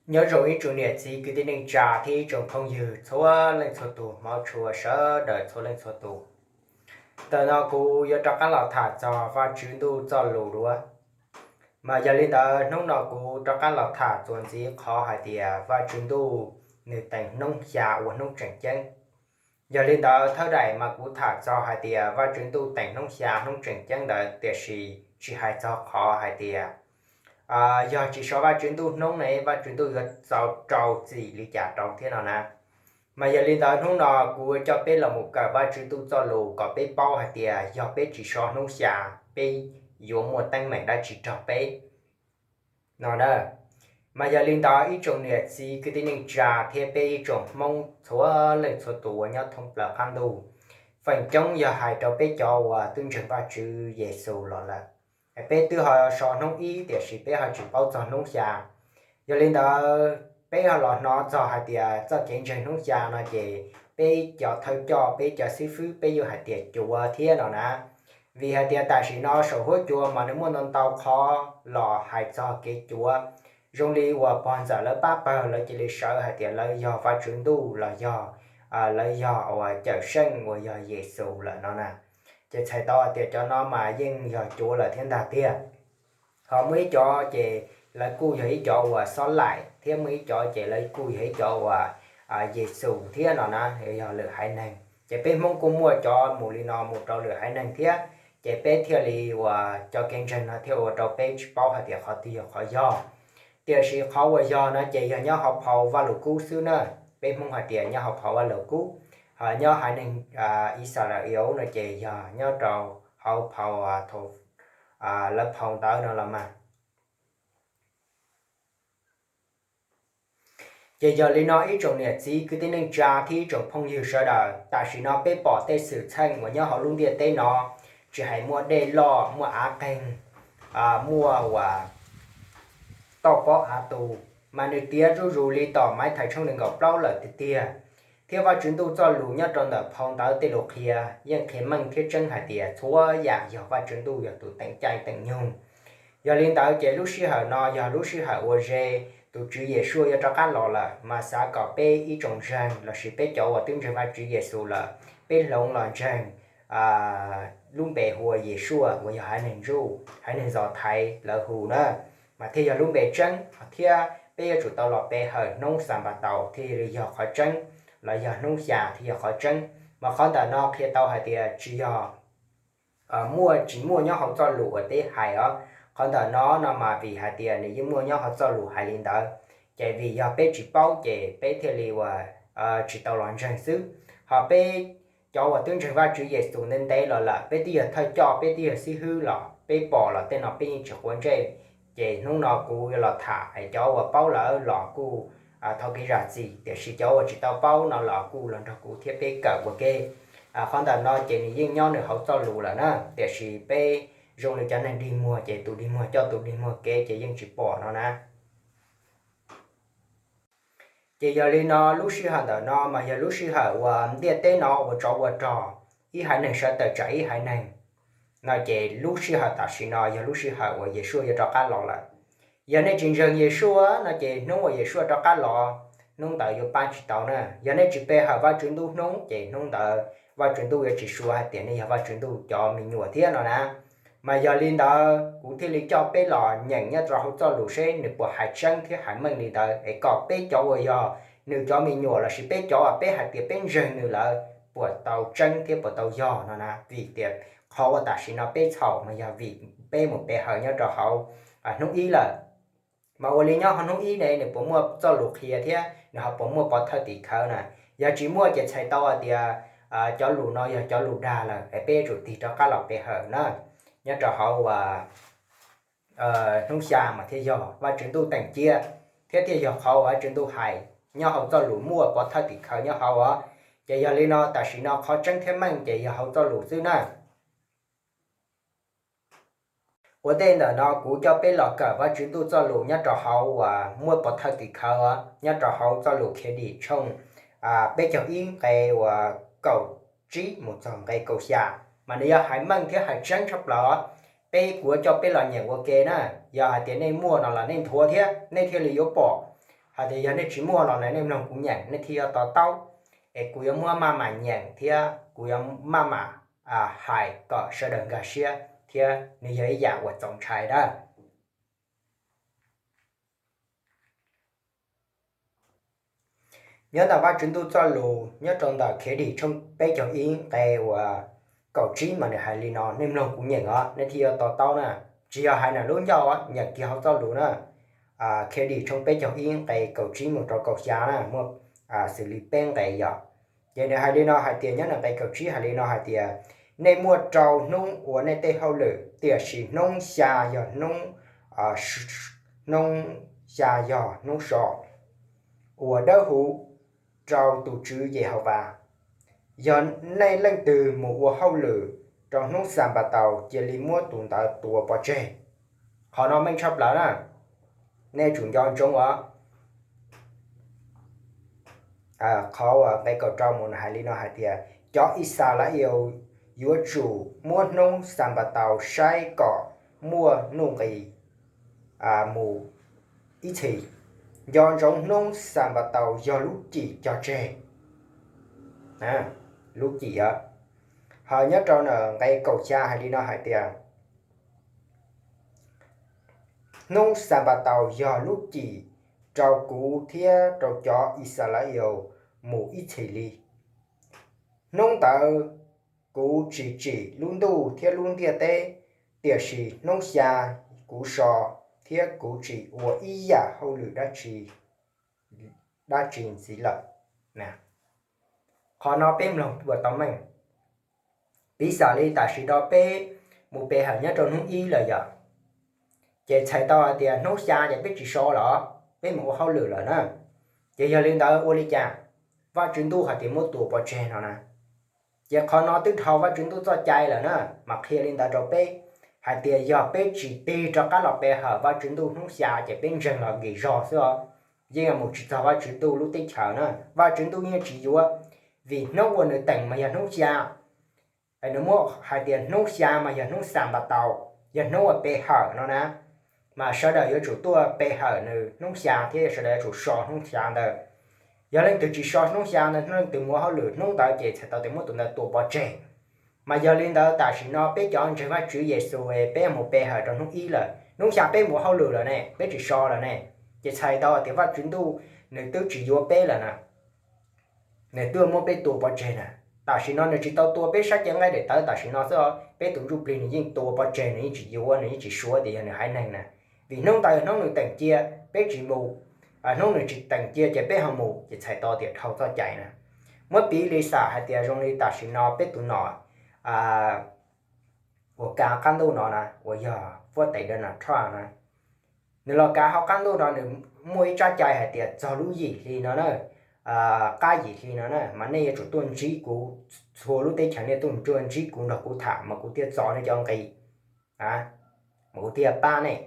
Nyob zoo ib tsoom niam txiv kwv tij neej tsa thiab ib tsoom phooj ywg txhua leej txhua tus, hmov tshua sawv daws txhua leej txhua tus. Ntawm no kuv yuav rov qab los tham txog Vajtswv Ntuj txoj lus dua. Mas yog li ntawd hnub no kuv rov qab los tham txuas ntxiv qhov hais tias Vajtswv Ntuj nws teem hnub xya ua hnub tseem ceeb. Yog li ntawd thawj daim mas kuv tham txog hais tias Vajtswv Ntuj teem hnub xya hnub tseem ceeb ntawd, tiam sis tsis hais txog qhov hais tias yog tsis so Vajtswv Ntuj hnub ne, Vajtswv Ntuj yuav tau rau txim li cas rau thiab no na. Mas yog li ntawd hnub no kuv coj peb los mus kawm Vajtswv Ntuj txoj lus kom peb paub hais tias yog peb tsis so hnub xya, peb yuav muaj teeb meem dab tsi rau peb no na. Mas yog li ntawd ib tsoom niam txiv kwv tij neej tsa thiab peb ib tsoom Hmoob txhua leej txhua tus uas nyob thoob plaws qab ntuj, feem coob yog hais rau peb cov uas twb ntseeg Vajtswv Yexus los lawm. Peb twb ho so hnub ib tiam sis peb ho tsis paub txog hnub xya. Yog li ntawd peb ho los hnov txog hais tias txoj kev ntseeg hnub xya no ces peb cov thawj coj, peb cov xib fwb peb yuav hais tias cuav thiab no na. Vim hais tias tam sim no saum huab cua mas nws muaj ntau ntau qhov los hais txog kev cuav. Zoo li uas pog ntxawm lawv pab pawg lawv cia li sawv hais tias lawv yog Vajtswv Ntuj los yog lawv yog uas Cawmseej uas yog Yexus lawm no na. Ces txhais tau hais tias cov no mas yeej yog cuav lawm thiab ntag tiag. Ho muaj ib cov ces lawv kuj yog ib cov uas xob laim thiab muaj ib cov ces lawv kuj yog ib cov uas Yexus thiab no na, yog lwm haiv neeg. Ces peb Hmoob kuj muaj cov mus li no mus rau lwm haiv neeg thiab, ces peb thiaj li uas cov kev ntseeg no thiaj ua rau peb tsis paub hais tias qhov twg yog qhov yog. Tiam sis qhov uas yog no ces yog nyob hauv phau Vajluskub xwb na. Peb Hmoob hais tias nyob hauv phau Vajluskub, ho nyob haiv neeg Israel no ces yog nyob rau hauv phau, lawv phau ntawv no los mas. Ces yog li no ib tsoom niam txiv kwv tij neej tsa thiab ib tsoom phooj ywg sawv daws, tam sim no peb pom tej xwm txheej uas nyob hauv lub ntiaj teb no, tsis hais muaj dej loj, muaj av qeeg, muaj uas toj pob av tu, mas nws tiav zuj zus li tom Mathais tshooj nees nkaum plaub lawm tiag tiag. Thiab Vajtswv Ntuj txoj lus nyob rau ntawm phau ntawv tej lus qhia yeej qhia meej thiab tseeb hais tias txhua yam yog Vajtswv Ntuj yog tus teem caij teem nyoog. Yog li ntawd ces lub sij hawm no yog lub sij hawm uas ze tus Tswv Yeshua yuav rov qab los lawm, mas xav kom peb ib tsoom ntseeg lossis peb cov uas twb ntseeg Vajtswv Yexus lawm, peb hloov los ntseeg lub npe hu ua Yeshua uas yog haiv neeg Jew, haiv neeg Zos Thaiv lawv hu na, mas thiaj yog lub npe tseeb. Thiab peb yuav tsum tau los pe hawm hnub Xanpataus thiaj li yog qhov tseeb, los yog hnub xya thiaj yog qhov tseeb. Mas qhov ntawm no qhia tau hais tias tsis yog muaj, tsis muaj nyob hauv txoj lus uas peb hais os. Qhov ntawm no no mas vim hais tias nws yeej muaj nyob hauv txoj lus hais li ntawd, ces vim yog peb tsis paub ces peb thiaj li uas tsis tau los ntseeg xwb. Ho peb cov uas twb ntseeg Vajtswv Yexus ntev ntev los lawm, peb twb yog thawj coj, peb twb yog xib hwb los peb pom los tej no peb yeej tsis quav ntsej. Ces hnub no kuv yuav los tham es cov uas paub lawm los kuj thov kev zam txim, tiam sis cov uas tsis tau paub no los kuj los nrog kuv thiab peb kawm ua ke. Qhov ntawm no ces nws yeej nyob nws hauv txoj lus lawm na, tiam sis peb zoo li cov neeg dig muag ces tus dig muag coj tus dig muag kev ces yeej tsis pom no na. Ces yog li no lub sij hawm ntawm no mas yog lub sij hawm uas ntiaj teb no ua tsov ua rog, ib haiv neeg sawv tawm tsam ib haiv neeg no, ces lub sij hawm tam sim no yog lub sij hawm uas Yeshua yuav rov qab los lawm. Yog nej tsis ntseeg Yeshua no ces hnub uas Yeshua rov qab los, hnub ntawd yuav pab tsis tau na. Yog nej tsis pe hawm Vajtswv Ntuj hnub ces hnub ntawd Vajtswv Ntuj yuav tsis suav hais tias nej yog Vajtswv Ntuj cov me nyuam thiab no na. Mas yog li ntawd kuv thiaj li coj peb los nyeem nyob rau hauv txoj lus seb nws puas hais tseeb thiab hais meej li ntawd es kom peb cov uas yog nws cov me nyuam lossis peb cov uas peb hais tias peb ntseeg nws lawm puas tau tseeb thiab puas tau yog no na. Vim tias qhov uas tam sim no peb txhaum mas yog vim peb mus pe hawm nyob rau hauv hnub ib lawm. Mas ua li nyob hauv hnub ib ne nws puas muaj txoj lus qhia thiab nws ho puas muaj pov thawj tim khawv na? Yog tsis muaj ces txhais tau hais tias cov lus no yog cov lus dag lawm es peb yuav tsum tig rov qab los pe hawm na. Nyob rau hauv hnub xya mas thiaj yog Vajtswv Ntuj teem cia, thiab thiaj yog qhov uas Vajtswv Ntuj hais nyob hauv txoj lus muaj pov thawj tim khawv nyob hauv os. Ces yog li no tam sim no qhov tseeb thiab meej ces yog hauv txoj lus xwb na. Ua ntej ntawm no kuv coj peb los kawm Vajtswv Ntuj txoj lus nyob rau hauv uas muaj pov thawj tim khawv os, nyob rau hauv txoj lus Khiav Dim tshooj peb caug ib nqe uas kaum tsib mus txog nqe kaum xya, mas nws yog hais meej thiab hais tseeb tshaj plaws os. Peb kuv coj peb los nyeem ua ke na, yog hais tias nej muaj no los nej nthuav thiab nej thiaj li yuav pom. Hais tias yog nej tsis muaj los nej mloog kuv nyeem nej thiaj yuav to taub, es kuv yuav muab maj mam nyeem thiab kuv yuav maj mam hais kom sawv daws nkag siab thiab nws yog ib yam uas txaus ntshai dab. Nyob ntawm Vajtswv ntuj txoj lus nyob rau ntawm Khiavdim tshooj peb caug ib nqe uas kaum tsib mas nws hais li no, nej mloog kuv nyeem os nej thiaj yuav to taub na. Tsis yog hais nram lub ncauj, nyeem kiag hauv txoj lus na. Khiavdim tshooj peb caug ib nqe kaum tsib mus rau kaum xya na, muaj xws li peb nqe yom. Ces nws hais li no hais tias, nyob nram nqe kaum tsib hais li no hais tias, nej muaj rau hnub ua nej tej hauj lwm, tiam sis hnub xya yog hnub, hnub xya yog hnub so uas dawb huv rau tus Tswv Yehauvas. Yog nej leej twg mus ua hauj lwm rau hnub Xanpataus, cia li muab tus ntawd tua pov tseg. Qhov no meej tshaj plaws na, nej tsum nco ntsoov os. Qhov uas nqe kaum rau mus nws hais li no hais tias, cov Yixalayees yuav tsum muab hnub Xanpataus saib kom muaj nuj nqis mus ib txhis. Nco ntsoov hnub Xanpataus yog lub cim cog tseg, lub cim os. Ho nyob rau nqe kaum xya hais li no hais tias, hnub Xanpataus yog lub cim rau kuv thiab rau cov Yixalayees mus ib txhis li. Hnub ntawd kuv tsis tsim lub ntuj thiab lub ntiaj teb, tiam sis hnub xya kuv so, thiab kuv tsis ua ib yam hauj lwm dab tsi ntxiv lawm. Qhov no peb mloog ua tau meej. Piv xam li tam sim no peb mus pe hawm nyob rau hnub ib lawm yom, ces txhais tau hais tias hnub xya ces peb tsis so los, peb mus ua hauj lwm lawm na. Ces yog li ntawd ua li cas Vajtswv ntuj hais tias muab tua pov tseg no na? Ces qhov no twb dhau Vajtswv ntuj txoj cai lawm na, mas qhia li ntawd rau peb hais tias yog peb tsis tig rov qab los pe hawm Vajtswv ntuj hnub xya ces peb ntseeg los nkim zog xwb os, yeej mus tsis txog Vajtswv ntuj lub teb chaws na. Vajtswv ntuj yeej tsis yuav, vim hnub uas nws teem mas yog hnub xya. Nws muab hais tias hnub xya mas yog hnub Xanpataus, yog hnub uas pe hawm no na, mas sawv daws yuav tsum tuaj pe hawm nws hnub xya thiab sawv daws yuav tsum so hnub xya ntawd. Yog leej twg tsis so hnub xya ntawd, leej twg mus ua hauj lwm hnub ntawd ces txhais tau tias muab tus ntawd tua pov tseg. Mas yog li ntawd tam sim no peb cov ntseeg Vajtswv Yexus es peb mus pe hawm rau hnub ib lawm, hnub xya peb mus ua hauj lwm lawm ne, peb tsis so lawm ne, ces txhais tau tias Vajtswv ntuj nws twb tsis yuav peb lawm na. Nws twb muab peb tua pov tseg na. Tam sim no nws tsis tau tua peb sab cev nqaij daim tawv tam sim no xwb os, peb tus ntsuj plig nws yeej tua pov tseg, nws yeej tsis yuav, nws yeej tsis suav tias yog nws haiv neeg na. Vim hnub ntawd hnub nws teem cia peb tsis mus, hnub nws tsis teem cia ces peb ho mus, ces txhais tau tias dhau txoj cai na. Muab piv li xam hais tias zoo li tam sim no peb tus nom uas kav qab ntuj no na, uas yog Fuab Tais Donald Trump na, nws los kav hauv qab ntuj no nws muaj ib tsab cai hais tias txog lub yim hli no na, qab yim hli no na, mas nej yuav tsum tuaj ntsib kuv, txhua lub teb chaws nej tuaj ntsib kuv nrog kuv tham mas kuv thiaj txo nej cov nqi, mas kuv thiaj pab nej.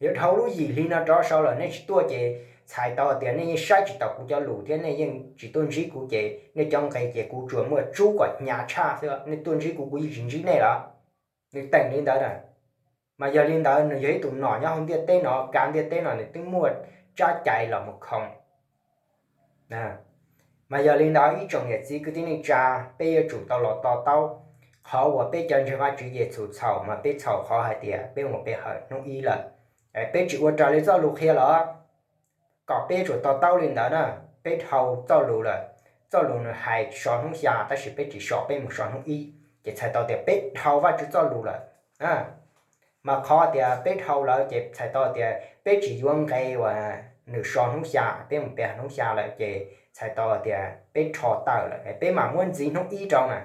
Yuav dhau lub yim hli no rov sau lawm nej tsis tuaj ces txhais tau tias nej yeej saib tsis taus kuv cov lus thiab nej yeej tsis tuaj ntsib kuv ces nej cov nqi ces kuv tsuas muaj tsub kom hnyav tshaj xwb, nej tuaj ntsib kuv kuv yeej tsis ntsib nej lawm. Nws teem li ntawd na. Mas yog li ntawd nws yog ib tus nom nyob hauv ntiaj teb no, kav ntiaj teb no nws twb muaj tsab cai los mus khoom. Mas yog li ntawd ib tsoom niam txiv kwv tij neej tsa, peb yuav tsum tau los to taub qhov uas peb cov ntseeg Vajtswv Yexus txhaum mas peb txhaum qhov hais tias peb mus pe hawm hnub ib lawm. Peb tsis ua raws li txoj lus qhia los, kom peb yuav tsum to taub li ntawd na. Peb dhau txoj lus lawm, txoj lus nws hais so hnub xya tab sis peb tsis so, peb mus so hnub ib, ces txhais tau tias peb dhau Vajtswv txoj lus lawm. Mas qhov tias peb dhau lawm ces txhais tau tias peb tsis yuav nqe uas nws so hnub xya, peb mus pe hawm hnub xya lawm ces txhais tau tias peb rho tawm lawm, peb mam muab ntxiv hnub ib rau na.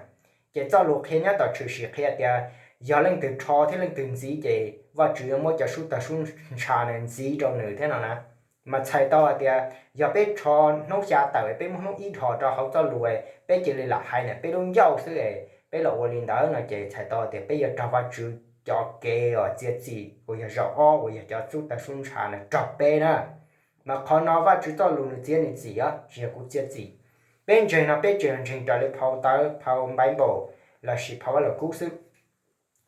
Ces txoj lus qhia nyob tom tshwm sim qhia tias yog leej twg rho thiab leej twg ntxiv ces Vajtswv yuav muab cov sub tawg sub ntsha na ntxiv rau nws thiab no na. Mas txhais tau hais tias yog peb rho hnub xya tawm peb muab hnub ib dhos rau hauv txoj lus, peb cia li lam hais ntawm peb lub ncauj xwb es peb los ua li ntawd no ces txhais tau tias peb yuav raug Vajtswv cov kev uas txiav txim uas yog zaum ob uas yog cov sub tawg sub ntsha na raug peb na. Mas qhov no Vajtswv txoj lus nws txiav nws txim os, tsis yog kuv txiav txim. Peb ntseeg no peb tseem ntseeg raws li phau tawv, phau Bible lossis phau Vaj Lug Kub xwb.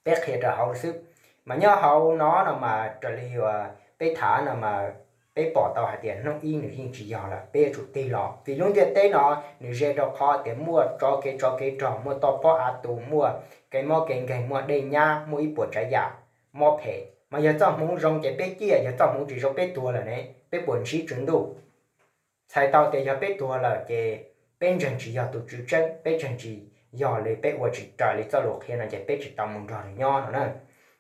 Peb qhia rau hauv xwb. Mas nyob hauv no no mas raws li uas peb tham no mas peb pom tau hais tias hnub ib nws yeej tsis yog lawm, peb yuav tsum tig los. Vim lub ntiaj teb no nws ze rau qhov tias muaj tsov kev tsov kev rog, muaj toj pob av tus, muaj kev mob kev nkeeg, muaj dej nyab, muaj ib puas tsav yam mob phem. Mas yog txoj hmoov zoo ces peb ciaj, yog txoj hmoov tsis zoo peb tuag lawm ne, peb puas ntsib Tswv Ntuj? Txhais tau tias yog peb tuag lawm ces peb ntseeg tsis yog tus Tswv tseeb, peb ntseeg tsis yog li, peb ua tsis raws li txoj lus qhia no ces peb tsis tau mus nrog nws nyob no na.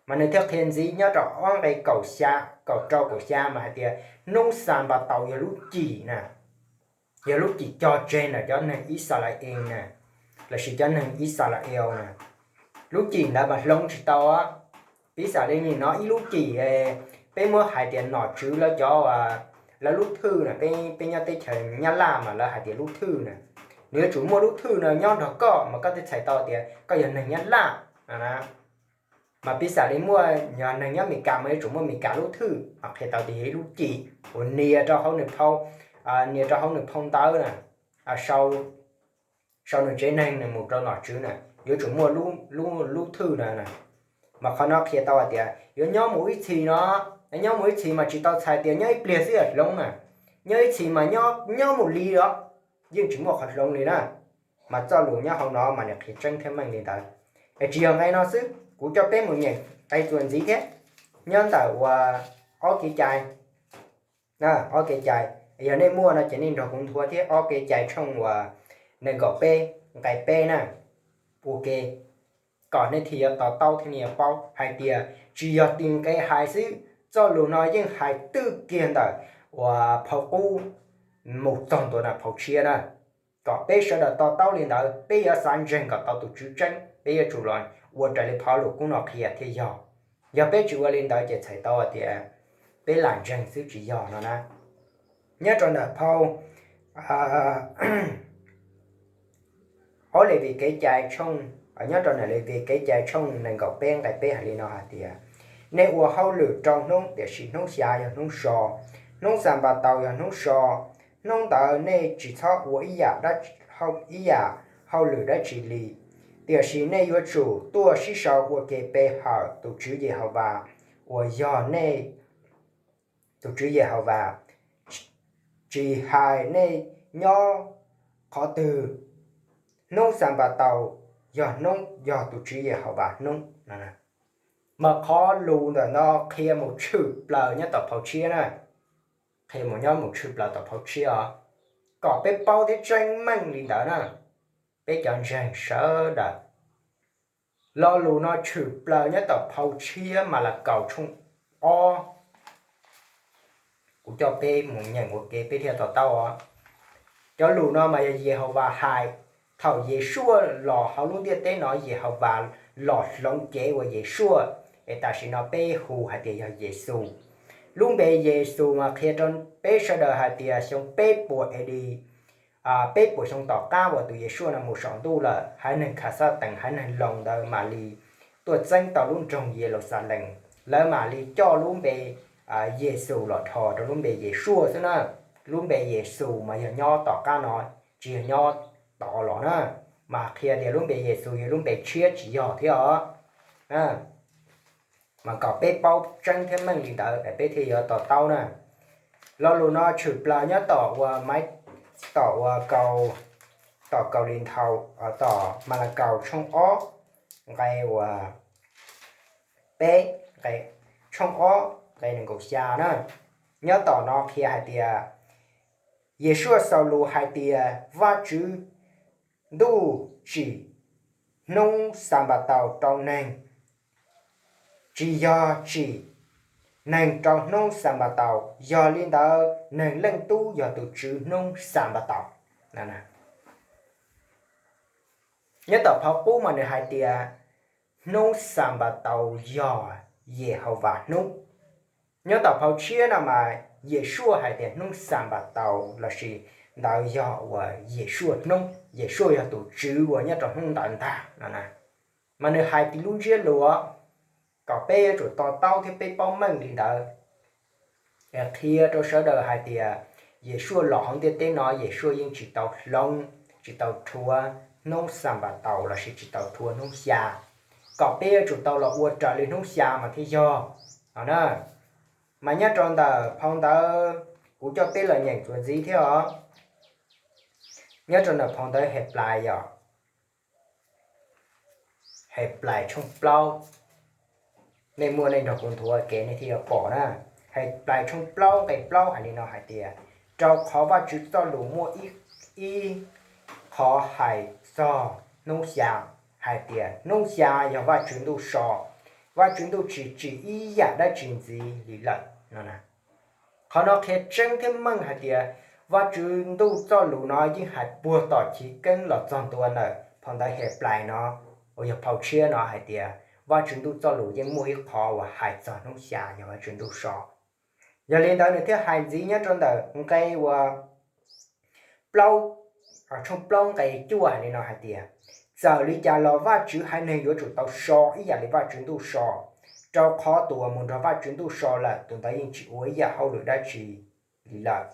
Mas nws thiaj qhia ntxiv nyob rau ob nqe kaum xya, kaum rau kaum xya mas hais tias hnub Xanpataus yog lub cim na, yog lub cim cog tseg ntawm cov neeg Ixalayees na, lossis cov neeg Ixalayees na. Lub cim ntawd mas hloov tsis tau. Piv xam li nim no ib lub cim, peb muab hais tias nom tswv lawv cov, lawv lub thwj na, peb nyob teb chaws Nyab Laj mas lawv hais tias lub thwj na, nws yuav tsum muaj lub thwj no nyob nrog koj mas koj thiaj txhais tau tias koj yog neeg Nyab Laj no na. Mas piv xam li muaj yog neeg nyob Amelikas mas yuav tsum muaj Amelikas lub thwj, mas qhia tau tias yog ib lub cim uas nias rau hauv nws phau, nias rau hauv nws phau ntawv na, sau nws tsev neeg nws mus rau nom tswv na, yuav tsum muaj lub thwj na. Mas qhov no qhia tau hais tias yuav nyob mus ib txhis no, nyob mus ib txhis mas tsis tau txhais tias nyob ib pliag xwb hloov na, nyob ib txhis mas nyob mus li os, yeej tsis muaj qhov hloov li na. Mas txoj lus nyob hauv no mas nws qhia tseeb thiab meej li ntawd. Es tsis yog nqe no xwb, kuv coj peb mus nyeem nqe txuas ntxiv thiab, nyob ntawm uas ob kev cai, ob kev cai, yog nej muaj no ces nej nrog kuv nthuav thiab, ob kev cai tshooj uas nees nkaum peb nqe peb na, ua ke, kom nej thiaj yuav to taub thiab nej yuav paub hais tias tsis yog tis nqe hais xwb, txoj lus no yeej hais twj kiag ntawm uas phau qub mus txog ntua phau tshiab na. Kom peb sawv daws to taub li ntawd, peb yuav xav ntseeg kom tau tus Tswv tseeb, peb yuav tsum los ua raws li phau lus qub no qhia thiaj yog. Yog peb tsis ua li ntawd ces txhais tau tias peb lam ntseeg xwb tsis yog no na. Nyob rau ntawm phau ob Levis kev cai tshooj, nyob rau ntawm Levis kev cai tshooj nees nkaum peb nqe peb hais li no hais tias, nej ua hauj lwm rau hnub, tiam sis hnub xya yog hnub so, hnub Xanpataus yog hnub so. Hnub ntawd nej tsis txhob ua ib yam, ib yam hauj lwm dab tsi li, tiam sis nej yuav tsum tuaj sib sau ua ke pe hawm tus Tswv Yehauvas uas yog nej tus Tswv Yehauvas, tsis hais nej nyob qhov twg. Hnub Xanpataus yog hnub, yog tus Tswv Yehauvas hnub. Mas qhov lus ntawm no qhia mus tshwm plaws nyob tom phau tshiab na, qhia mus nyob mus tshwm plaws tom phau tshiab os, kom peb paub thiab tseeb meej li ntawd na, peb cov ntseeg sawv daws. Lo lus no tshwm plaws nyob tom phau tshiab Malakaus tshooj ob. Kuv coj peb mus nyeem ua ke peb thiaj to taub os. Cov lus no mas yog Yehauvas hais. Thaum Yesuas los hauv lub ntiaj teb no, Yehauvas los hloov cev ua Yesuas, es tam sim no peb hu hais tias yog Yexus. Lub npe Yexus mas qhia rau peb sawv daws hais tias xyoo peb puas A D, peb puas xyoo tom qab uas tus Yesuas no mus saum ntuj lawm, haiv neeg Khaxatees, haiv neeg Loos ntawd mam li tuaj txeeb tau lub nroog Yeluxalees, lawv mam li coj lub npe Yexus los dhos rau lub npe Yesuas xwb na. Lub npe Yexus mas yog nyob tom qab no, tsis yog nyob tod los na. Mas qhia tias lub npe Yexus yog lub npe tshiab tsis yog thiab os. Mas kom peb paub tseeb thiab meej li ntawd es peb thiaj yuav to taub na. Lo lus no tshwm plaws nyob tom uas maiv, tom uas kaus, tom Kaus Lis Nthaus, tom Malakaus tshooj ob, nqe uas peb, nqe, tshooj ob nqe nees nkaum xya na. Nyob tom no qhia hais tias Yesuas xaus lus hais tias Vajtswv ntuj tsim hnub Xanpataus rau neeg, tsis yog tsim neeg rau hnub Xanpataus, yog li ntawd Neeg Leej Tub yog tus tswv hnub Xanpataus. Nyob tom phau qub mas nws hais tias hnub Xanpataus yog Yehauvas hnub. Nyob tom phau tshiab no mas Yesuas hais tias hnub Xanpataus lossis ntawd yog uas Yesuas hnub, Yesuas yog tus tswv uas nyob rau hnub ntawd ntag no na. Mas nws hais tib lub ntsiab lus kom peb yuav tsum to taub thiab peb paub meej li ntawd. Qhia rau sawv daws hais tias Yesuas los hauv ntiaj teb no Yesuas yeej tsis tau hloov, tsis tau rhuav hnub Xanpataus lossis tsis tau rhuav hnub xya, kom peb yuav tsum tau los ua raws li hnub xya mas thiaj yog no na. Mas nyob rau ntawm phau ntawv, kuv coj peb los nyeem txuas ntxiv thiab os. Nyob rau ntawm phau ntawv Henplais yom, Henplais tshooj plaub, nej muaj nej nrog kuv nthuav kev nej thiaj yuav pom na. Henplais tshooj plaub nqe plaub hais li no hais tias, rau qhov Vajtswv txoj lus muaj ib, ib qho hais txog hnub xya, hais tias hnub xya yog Vajtswv ntuj so, Vajtswv ntuj tsis tsim ib yam dab tsi ntxiv li lawm no. Qhov no qhia tseeb thiab meej hais tias Vajtswv ntuj txoj lus no yeej hais puag tom chiv keeb los txog ntua ntawm phau ntawv Henplais no, uas yog phau tshiab no hais tias Vajtswv ntuj txoj lus yeej muaj ib qho uas hais txog hnub xya yog Vajtswv ntuj so. Yog li ntawd nws thiaj hais ntxiv nyob rau ntawm nqe uas plaub, tshooj plaub nqe cuaj hais li no hais tias, txawm li cas los Vajtswv haiv neeg yuav tsum tau so ib yam li Vajtswv ntuj so, rau qhov tus uas mus nrog Vajtswv ntuj so lawm tus ntawd yeej tsis ua ib yam hauj lwm dab tsi li lawm.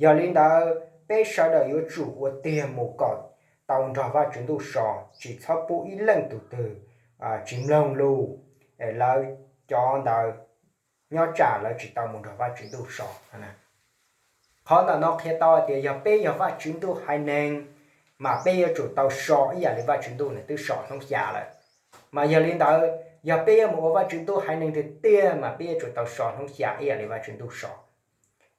Yog li ntawd peb sawv daws yuav tsum ua tiag mus kom tau nrog Vajtswv ntuj so, tsis txhob pub ib leej tus twg tsis mloog lus, lawv cov ntawd nyob tsam lawv tsis tau mus nrog Vajtswv ntuj so. Qhov ntawm no qhia tau hais tias yog peb yog Vajtswv ntuj haiv neeg, mas peb yuav tsum tau so ib yam li Vajtswv ntuj nws twb so hnub xya lawm. Mas yog li ntawd yog peb yuav mus ua Vajtswv ntuj haiv neeg tiag tiag mas peb yuav tsum tau so hnub xya ib yam li Vajtswv ntuj so.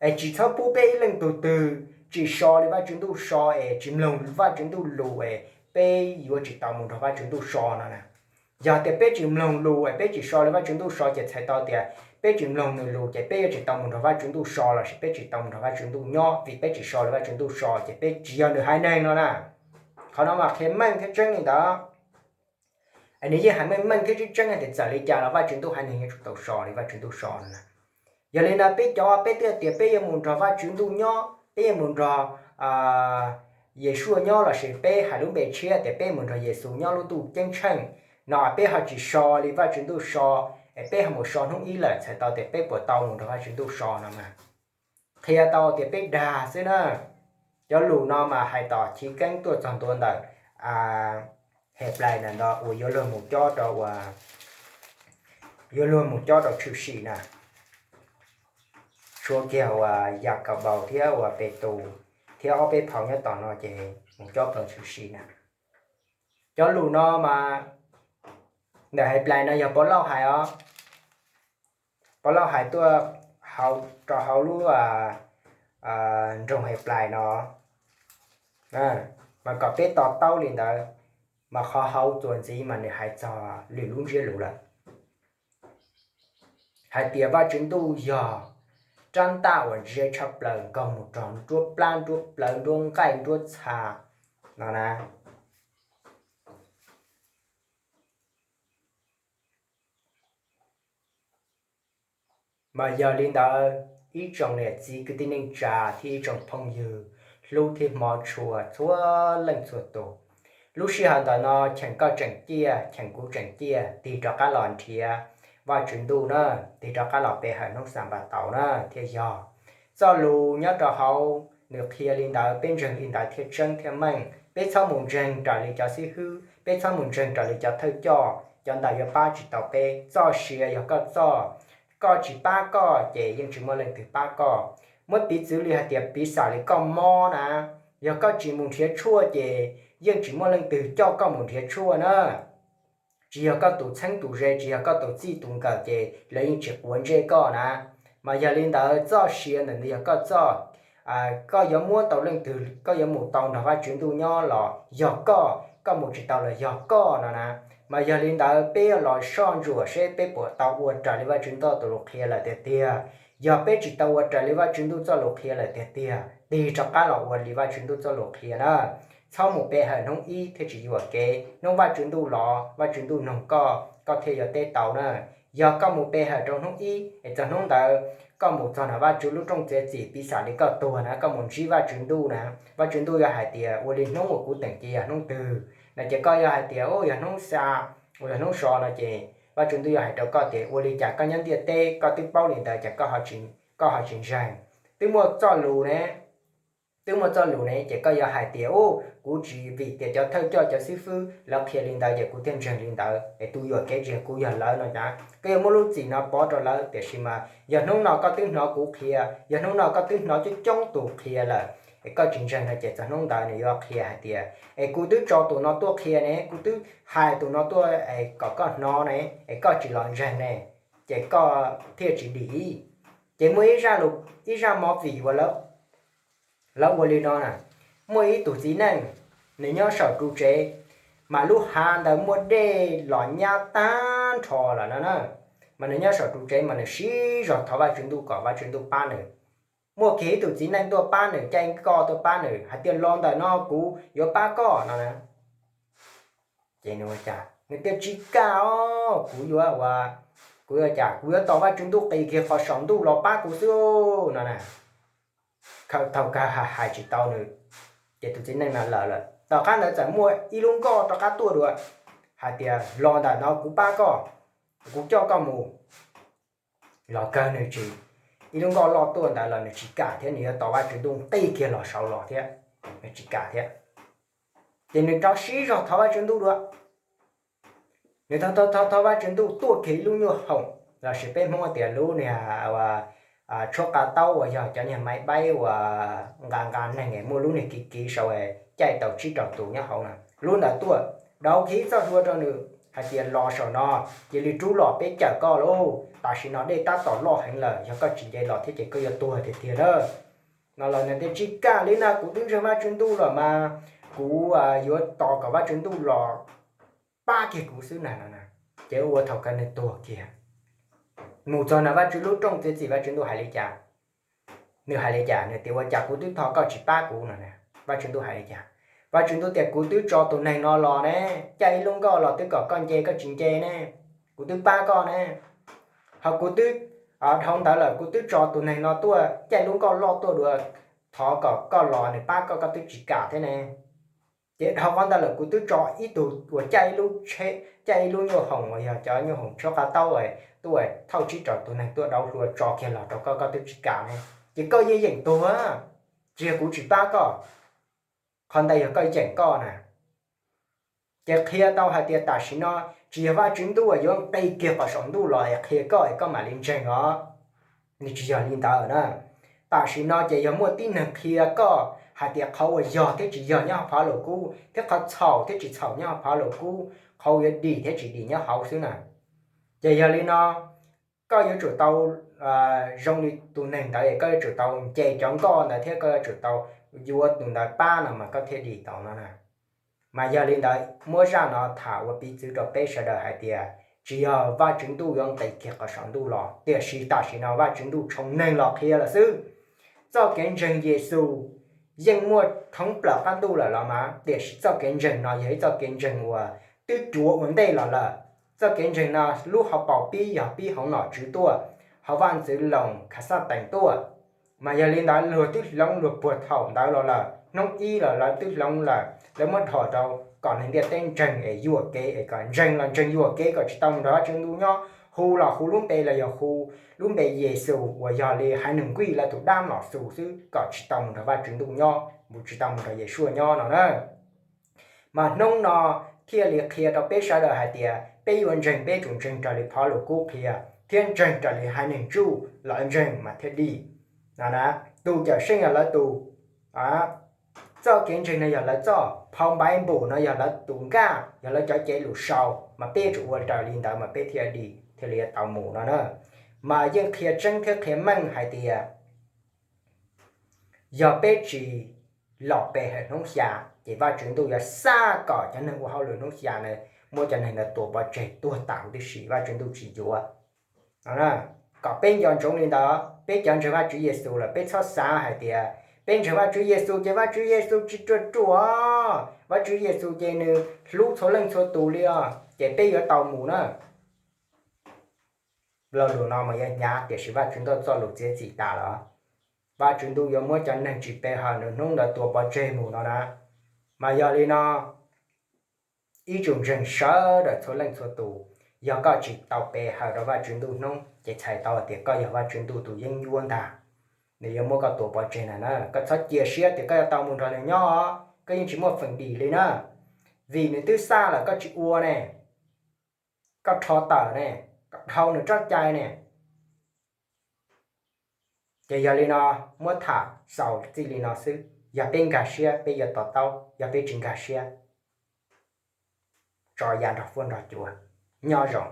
Es tsis txhob pub peb ib leej tug twg tsis so li Vajtswv ntuj so es tsis mloog Vajtswv ntuj lus es peb yuav tsis tau mus nrog Vajtswv ntuj so no na. Yog tias peb tsis mloog lus es peb tsis so li Vajtswv ntuj so ces txhais tau tias peb tsis mloog nws lus ces peb yuav tsis tau mus nrog Vajtswv ntuj so lossis peb tsis tau mus nrog Vajtswv ntuj nyob, vim peb tsis so li Vajtswv ntuj so ces peb tsis yog nws haiv neeg no na. Qhov no mas qhia meej thiab tseeb li ntawd. Es nws yeej hais meej meej thiab tseeb tseeb hais tias txawm li cas los Vajtswv ntuj haiv neeg yuav tsum tau so li Vajtswv ntuj so no na. Yog li ntawd peb cov peb twb tias peb yuav mus nrog Vajtswv ntuj nyob, peb yuav mus nrog Yeshua nyob lossis peb hais lub npe tshiab tias peb mus nrog Yexus nyob lub ntuj ceeb tsheej no, peb ho tsis so li Vajtswv ntuj so, es peb ho mus so hnub ib lawm txhais tau tias peb puas tau mus nrog Vajtswv ntuj so no mas qhia tau tias peb dag xwb na. Cov lus no mas hais tom chiv keeb tuaj txog ntua ntawm Henplais na, ntawm uas yuav luag mus cob rau uas yuav luag mus cob rau tshwm sim na. Tshuav kiag uas Yakaunpaus thiab uas Petus thiab ob peb phau nyob tom no ces mus cob rau tshwm sim na. Cov lus no mas ntawm Henplais no yog Povlauj hais os. Povlauj hais tuaj hauv, rau hauv lub nroog Henplais no, mas kom peb to taub li ntawd, mas qhov hauv txuas ntxiv mas nws hais txog lwm lub ntsiab lus lawm, hais tias Vajtswv ntuj yog rab ntaj uas ntse tshaj plaws nkaug mus rau nruab plab, nruab plawv, nruab nqaij, nruab txha no na. Mas yog li ntawd, ib tsoom niam txiv kwv tij neej tsa thiab ib tsoom phooj ywg hlub thiab hmov tshua txhua leej txhua tus, lub sij hawm ntawm no cheem koj tseem ciaj, cheem kuv tseem ciaj, tig rov qab los nrhiav Vajtswv ntuj na, tig rov qab los pe hawm hnub Xanpataus na thiaj yog. Txoj lus nyob rau hauv nws qhia li ntawd, peb ntseeg li ntawd thiaj tseeb thiaj meej. Peb txhob mus ntseeg raws li cov xib hwb, peb txhob mus ntseeg raws li cov thawj coj, cov ntawd yuav pab tsis tau peb. Txoj sia yog koj txoj, koj tsis pab koj ces yeej tsis muaj leej twg pab koj. Muab piv txwv li hais tias piv xam li koj mob na, yog koj tsis mus nrhiav tshuaj ces yeej tsis muaj leej twg coj koj mus nrhiav tshuaj na. Tsis yog koj tus txheeb tus ze, tsis yog koj tus txij tus nkawm ces lawv yeej tsis quav ntsej koj na. Mas yog li ntawd txoj sia ntawm nws yog koj txoj, koj yuav muab tau leej twg, koj yuav mus tau nrog Vajtswv ntuj nyob los yog koj, koj mus tsis tau los yog koj no na. Mas yog li ntawd peb yuav los soj ntsuam seb peb puas tau ua raws li Vajtswv ntuj txoj lus qhia lawm tiag tiag. Yog peb tsis tau ua raws li Vajtswv ntuj txoj lus qhia lawm tiag tiag, tig rov qab los ua li Vajtswv ntuj txoj lus qhia na. Txhob mus pe hawm hnub ib thiaj tsis yuam kev, hnub Vajtswv ntuj los Vajtswv ntuj noog koj, koj thiaj yuav teb tau na. Yog koj mus pe hawm rau hnub ib es txog hnub ntawd koj mus txog nram Vajtswv lub rooj txiav txim piv xam li koj tuag na, koj mus ntsib Vajtswv ntuj na, Vajtswv ntuj yuav hais tias ua li hnub uas kuv teem cia yog hnub twg no ces koj yuav hais tias yog hnub xa, uas yog hnub so no ces Vajtswv ntuj yuav hais rau koj tias ua li cas koj nyob ntiaj teb koj twb paub li ntawd ces koj ho tsis ntseeg. Twb muaj txoj lus ne, twb muaj txoj lus ne, ces koj yuav hais tias, u, kuv tsis, vim tias cov thawj coj cov xib fwb lawv qhia li ntawd ces kuv thiaj ntseeg li ntawd, es tus yuam kev tsis yog kuv, yog lawv no. Ces koj yuav muab lub txim no pov rau lawv, tiam sis mas yog hnub no koj twb hnov kuv qhia, yog hnub no koj twb hnov coob coob tus qhia lawm, es koj tsis ntseeg no ces txog hnub ntawd nws yuav qhia hais tias, es kuv twb tso tus no tuaj qhia ne, kuv twb hais tus no tuaj kom koj hnov ne, es koj tsis los ntseeg ne, ces koj thiaj tsis dim. Ces muaj ib zaj, ib zaj movie uas lawv ua li no na. Muaj ib tug txiv neej, nws nyob saum ru tsev, mas lub hav ntawd muaj dej los nyab tag nrho lawm no na. Mas nws nyob saum ru tsev mas nws siv zog thov Vajtswv ntuj kom Vajtswv ntuj pab nws. Muaj kiag ib tug txiv neej tuaj pab nws, caij nkoj tuaj pab nws hais tias, los ntawm no kuv yuav pab koj no na. Ces nws ua cas nws tias, tsis kam os, kuv yuav ua, kuv yuav cas, kuv yuav tos Vajtswv ntuj qis kiag qhov saum ntuj los pab kuv xwb no na. Thaum kawg hais tsis tau nws, ces tus txiv neej no lawm lawm. Tom qab ntawd txawm muaj ib lub nkoj rov qab tuaj dua, hais tias, los ntawm no kuv pab koj, kuv coj koj mus. Los kawg nws tsis, ib lub nkoj loj tuaj ntawd los nws tsis kam thiab, nws yuav tos Vajtswv ntuj qis kiag los saud los thiab, nws tsis kam thiab. Ces nws rov siv zog thov Vajtswv ntuj dua. Nws thov thov thov Vajtswv ntuj tuaj kiag ib lub nyuaj hoom, lossis peb Hmoob tias lub niag tshuab qa taub uas yog cov niag maiv baib uas nqa nqa neeg, muaj lub niag kiv kiv saud, caij tau tsib rau tus nyob hauv na. Lub ntawd tuaj, dauv kiag txoj hlua rau nws hais tias, los saum no, cia li rub los peb cawm koj lauj, tam sim no dej tab tom loj heev lawm, yog koj tsis nce los thiab ces koj yuav tuag tiag tiag na. No los nws tias, tsis kam li na, kuv twb ntseeg Vajtswv ntuj los mas kuv yuav tos kom Vajtswv ntuj los pab kiag kuv xwb na no. Ces ua thaum kawg nws tuag kiag. Mus txog na Vajtswv lub rooj txiav txim, Vajtswv ntuj hais li cas? Nws hais li cas? Nws tias, ua cas kuv twb thov koj tsis pab kuv no? Vajtswv ntuj hais li cas? Vajtswv ntuj tias, kuv twb tso tus neeg no los ne, caij ib lub nkoj los twb kom koj nce koj tsis nce ne, kuv twb pab koj ne. Ho kuv twb, dhau ntawd lawm kuv twb tso tus neeg no tuaj, caij lub nkoj loj tuaj dua, thov kom koj los nws pab koj, koj twb tsis kam thiab ne. Ces dhau qhov ntawd lawm kuv twb tso ib tug uas caij ib lub tsheb, caij ib lub nyuaj hoom uas yog cov nyuaj hoom tshuab qa taub tuaj thauj tsib rau tus neeg tuaj dauv hlua tso kiag los rau koj, koj twb tsis kam ne. Ces koj yeej yeem tuag, tsis yog kuv tsis pab koj, qhov ntawd yog koj yeem koj na. Ces qhia tau hais tias tam sim no tsis yog Vajtswv ntuj yuav nqis kiag qhov saum ntuj los es qhia koj es koj mam li ntseeg os. Nws tsis yog li ntawd na. Tam sim no ces yog muaj tib neeg qhia koj hais tias qhov uas yog thiab tsis yog nyob hauv phau Lus Kub, thiab qhov txhaum thiab tsis txhaum nyob hauv phau Lus Kub, qhov uas yuav dim thiab tsis dim nyob hauv xwb na. Ces yog li no, koj yuav tsum tau zoo li tus neeg ntawd, koj yuav tsum tau nce cov nkoj ntawd thiab koj yuav tsum tau yuav tus ntawd pab no mas koj thiaj dim tau no na. Mas yog li ntawd muab zaj no tham ua piv txwv rau peb sawv daws hais tias tsis yog Vajtswv ntuj yuav nqis kiag qhov saum ntuj los, tiam sis tam sim no Vajtswv ntuj tshoov neeg los qhia lawm xwb. Txoj kev ntseeg Yexus yeej muaj thoob plaws qab ntuj lawm los mas, tiam sis txoj kev ntseeg no yog ib txoj kev ntseeg uas twb cuav ua ntej los lawm. Txoj kev ntseeg no lub hauv paus pib yog pib hauv nom tswv tuaj, hauv vaj ntxwv Loos Khas Xaj Tees tuaj. Mas yog li ntawd luag twb hloov luag puag thaum ntawd los lawm, hnub ib los lawv twb hloov lawm, lawv muab dhos rau kom neeg ntiaj teb ntseeg es yuam kev, es kom ntseeg los ntseeg yuam kev kom tsis tau mus nrog Vajtswv ntuj nyob, hu los hu lub npe los yog hu lub npe Yexus uas yog li haiv neeg nqaij lawv tus dab nom xus xwb kom tsis tau mus nrog Vajtswv ntuj nyob, mus tsis tau mus nrog Yeshua nyob no na. Mas hnub no thiaj li qhia rau peb sawv daws hais tias peb yuav ntseeg peb tsum ntseeg raws li phau Lus Kub qhia thiab ntseeg raws li haiv neeg ntsuj lawv ntseeg mas thiaj dim. Tus Cawmseej yog lawv tus, txoj kev ntseeg no yog lawv txoj, phau Npaiv Npum no yog lawv tus nkaj, yog lawv cov cev lus sau, mas peb tsum ua raws li ntawd mas peb thiaj dim thiaj li tau mus no na. Mas yeej qhia tseeb thiab qhia meej hais tias yog peb tsis los pe hawm hnub xya, ces Vajtswv ntuj yuav xa kom cov neeg ua hauj lwm hnub xya na, muab cov neeg ntawd tua pov tseg tuag tas huv tib si, Vajtswv ntuj tsis yuav. Kom peb nco ntsoov li ntawd, peb cov ntseeg Vajtswv Yexus lawm peb txhob xav hais tias peb ntseeg Vajtswv Yexus ces Vajtswv Yexus tsis ruam ruam, Vajtswv Yexus ces nws hlub txhua leej txhua tus li os ces peb yuav tau mus na. Lo lus no mas yuav hnyav, tiam sis Vajtswv ntuj txoj lus txiav txim tas lawm. Vajtswv ntuj yuav muab cov neeg tsis pe hawm nws hnub ntawd tua pov tseg mus no na. Mas yog li no, ib tsoom ntseeg sawv daws txhua leej txhua tus, yog koj tsis tau pe hawm rau Vajtswv ntuj hnub ces txhais tau tias koj yog Vajtswv ntuj tus yeeb ncuab ntag. Nws yuav muab koj tua pov tseg na. Koj txhob cia siab tias koj yuav tau mus nrog nws nyob, koj yeej tsis muaj feem dim li na. Vim nws twb xa lawm koj tsis ua ne, koj rho tawm ne, koj dhau nws txoj cai ne. Ces yog li no, muab tham xaus txij li no xwb. Yog peb nkag siab peb yuav to taub, yog peb tsis nkag siab, tso ya nrog fuab nrog cua. Nyob zoo.